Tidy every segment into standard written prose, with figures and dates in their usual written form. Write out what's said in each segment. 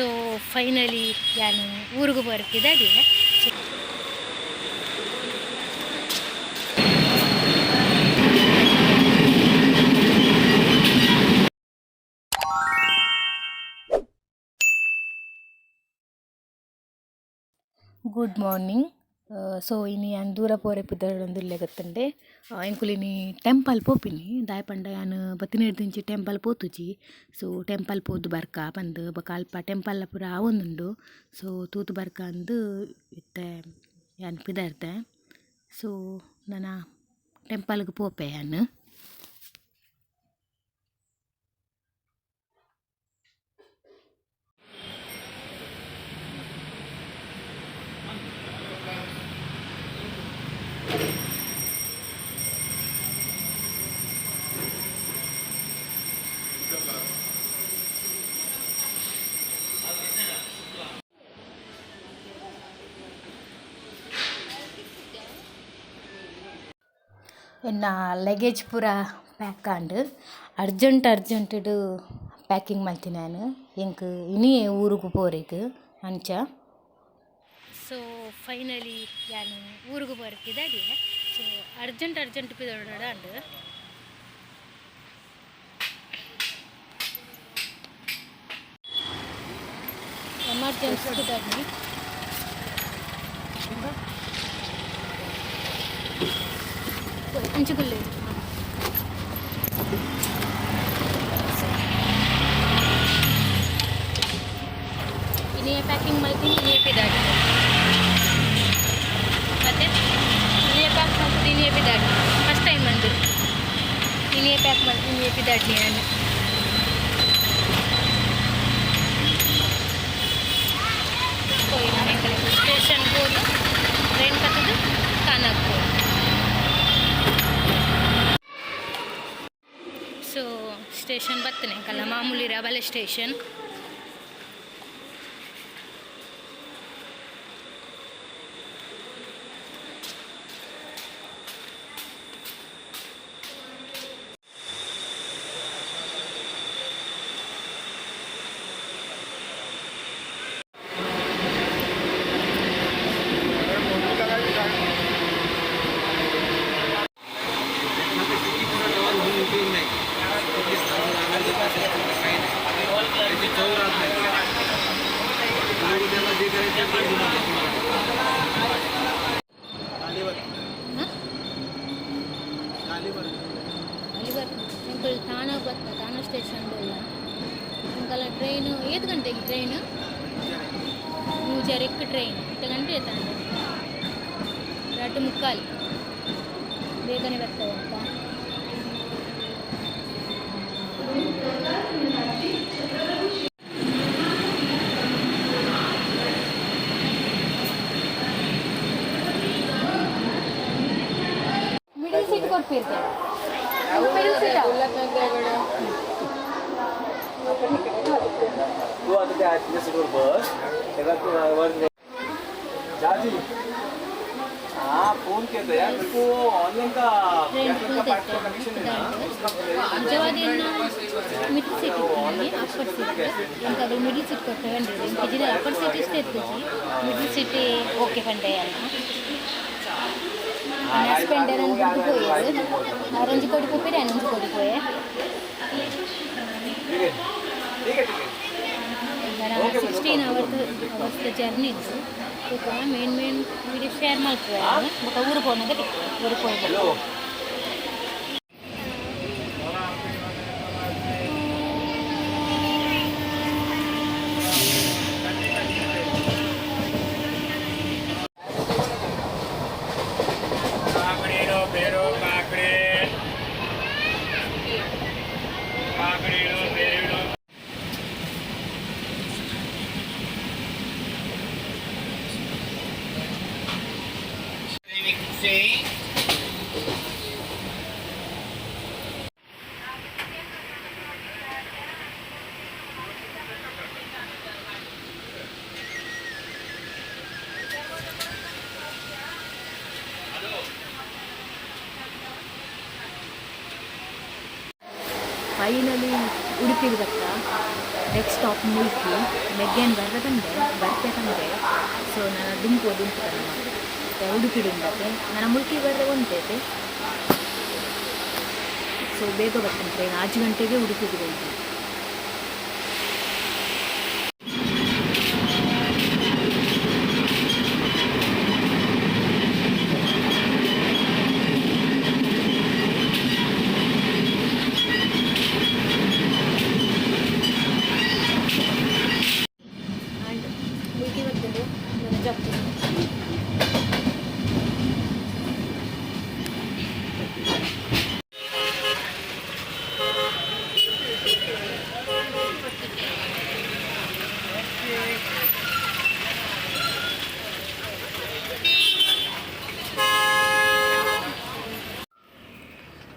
ಸೊ ಫೈನಲಿ ಯಾನು ಊರುಗು ಬರ್ಪಿದಾಡಿ. Good morning. ಸೊ ಇನಿ ಯಾನ್ ದೂರ ಪೋರೆ ಪಿದಡೊಂದುಲ್ಲೆ ಗೊತ್ತುಂಡೆ. ಎಂಕುಲು ಇನಿ ಟೆಂಪಲ್ ಪೋಪಿನಿ. ದಾಯೆ ಪಂಡ ಯಾನ್ ಬತ್ತಿನೆಡ್ದಿಂಚಿ ಟೆಂಪಲ್ ಪೋತುಜಿ. ಸೊ ಟೆಂಪಲ್ ಪೋದು ಬರ್ಕ ಪಂದ್, ಬೊಕ ಅಲ್ಪ ಟೆಂಪಲ್ ಪೂರ ಆವೊಂದುಂಡು. ಸೊ ತೂತು ಬರ್ಕ ಅಂದ್ ಇತ್ತೆ ಯಾನ್ ಪಿದಡ್ದೆ. ಸೊ ನನ ಟೆಂಪಲ್ಗ್ ಪೋಪೆ ಯಾನ್. ಎನ್ನ ಲಗೇಜ್ ಪೂರ ಪ್ಯಾಕ್ ಆಂಡ್. ಅರ್ಜೆಂಟ್ ಅರ್ಜೆಂಟ್ಡ್ ಪ್ಯಾಕಿಂಗ್ ಮಲ್ತಿನ ಯಾನ್. ಎಂಕ್ ಇನಿಯೇ ಊರುಗು ಪೋರೆಗ್ ಅಂಚ. ಸೊ ಫೈನಲಿ ಯಾನ್ ಊರುಗು ಪೋರೆ ಪಿದಡಿಯೆ. ಸೊ ಅರ್ಜೆಂಟ್ ಅರ್ಜೆಂಟ್ ಪಿದಡೊಡಾಂಡ್. ಎಮರ್ಜೆನ್ಸಿ ಪಿದಡ್ನಿ. ಅಂಚ ಕುಲ್ಲೆ. ಇನಿಯೇ ಪ್ಯಾಕಿಂಗ್ ಮಲ್ತಿನಿ, ಇನಿಯೇ ಪಿದಾಡಿ. ಮತ್ತೆ ಇನಿಯೇ ಪ್ಯಾಕ್ ಮಲ್ತಿನಿ, ಇನಿಯೇ ಪಿದಾಡಿ. ಫಸ್ಟ್ ಟೈಮ್ ಅಂದು ಇನಿಯೇ ಪ್ಯಾಕ್ ಮಲ್ತಿನಿ, ಇನಿಯೇ ಪಿದಾಡ್ನಿ ಯಾನ್. ಪೋಯಿ ಸ್ಟೇಷನ್ ಪೋದು ಟ್ರೈನ್ ಪತ್ತದು ಕಾನಾಗ್ ಪೋದು. ಸೊ ಸ್ಟೇಷನ್ ಬತ್ತನೆ ಕಲ್ಲ, ಮಾಮೂಲಿ ರಬಲೆ ಸ್ಟೇಷನ್. ಎಂಕುಲು ತಾಣ ಬತ್ತ, ತಾಣ ಸ್ಟೇಷನ್ ಉಲ್ಲ ಎಂಕಲ. ಟ್ರೈನ್ ಏತ್ ಗಂಟೆಗೆ? ಟ್ರೈನ್ ಮೂಜರೆಕ್ ಟ್ರೈನ್. ಇತ್ತೆ ಗಂಟೆ ಏತಾಂಡ್? 2:45. ಬೇಗನೆ ಬರ್ತದೆ ಅಂತ. ಮಿಡಲ್ ಸೀಟ್ ಕೊಡ್ಪಿರ್ತೆ, ಮಿಡಲ್ ಸೀಟ್. तू आता त्या आतल्या सीटवर बस. त्याला तू वर जाजी. हाँ, फोन किया था यार मेरे को. ऑनलाइन का ಟ್ರೈನ್ का पार्ट का कनेक्शन है ना उसका. ನಿಜವಾದ ಮಿಡ್ಲ್ ಸೀಟ್ ಇತ್ತು, ಅಪ್ಪರ್ ಸೀಟ್. ಎಂಕ್ ಅಗಲ್ ಮಿಡ್ಲ್ ಸೀಟ್ ಕೊಟ್ಟೆ ಪಂಡೆರ್. ಎಂಕ್ ಇಜ್ಜಿಡ ಅಪ್ಪರ್ ಸೀಟ್ ಇಷ್ಟ ಇತ್ತುಜಿ, ಮಿಡ್ಲ್ ಸೀಟ್ ಓಕೆ ಪಂಡೆ. ಅಲ್ಲ, ನನ್ನ ಹಸ್ಬೆಂಡ್ ಎನನ್ ಬುಡ್ದು ಪೋಯೆರ್. ಆರ್ ಒಂಜಿ ಕೋಡಿ ಪೋಪೆರ್, ಯಾನ್ ಒಂಜಿ ಕೋಡಿ ಪೋಯೆ. ठीक है, ठीक है, ठीक है. 16 ಅವರ್ಸ್ ಜರ್ನಿ ಇತ್ತು. ಬೊಕ ಮೇನ್ ಮೇನ್ ವಿಡಿಯೋ ಶೇರ್ ಮಲ್ಪುವೆ. ಬೊಕ ಊರು ಪೋನಗ ತಿಕ್ಕು, ಊರು ಪೋಯಿ. हेलो. કાકડીનો ભેરો, કાકડી, કાકડીનો ભેરડો. See? Finally ಉಡುಪಿಗೆ ಬತ್ತ. Next stop Mulki. ಮೆಗ್ಗೆನ್ ಬರ್ರೆ ಪಂಡೆ, ಬರ್ಪೆ ಪಂಡೆ. ಸೊ ನಾನು ದುಂಪು ದುಂಪು ನಮ್ಮ ಉಡುಪಿಡು ಉಂಡತೆ. ನನ್ನ ಮುಲ್ಕಿ ಬರ್ರೆ ಒಂತೈತೆ. ಸೊ ಬೇಗ ಬರ್ತೇನೆ, ಟ್ರೈನ್ 6 ಗಂಟೆಗೆ ಉಡುಪಿಗೆ ಬೈದು. ಆ್ಯಂಡ್ ಮುಲ್ಕಿ ಬರ್ತದೆ ನನ್ನ ಜಪ್ಪು.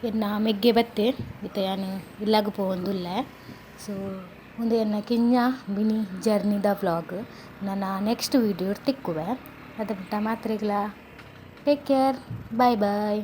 ಎನ್ನ ಮೆಗ್ಗೆ ಬತ್ತೆ ಇತ್ತೆ ಯಾನ್ ಇಲ್ಲಾಗ್ ಪೋವೊಂದುಲ್ಲೆ. ಸೊ ಉಂದು ಎನ್ನ ಕಿನ್ಯ ಮಿನಿ ಜರ್ನಿದ ವ್ಲಾಗ್. ನನ ನೆಕ್ಸ್ಟ್ ವೀಡಿಯೋ ತಿಕ್ಕುವೆ. ಅದ ಮಾತ್ರೆಗ್ಲ, ಟೇಕ್ ಕೇರ್, ಬಾಯ್ ಬಾಯ್.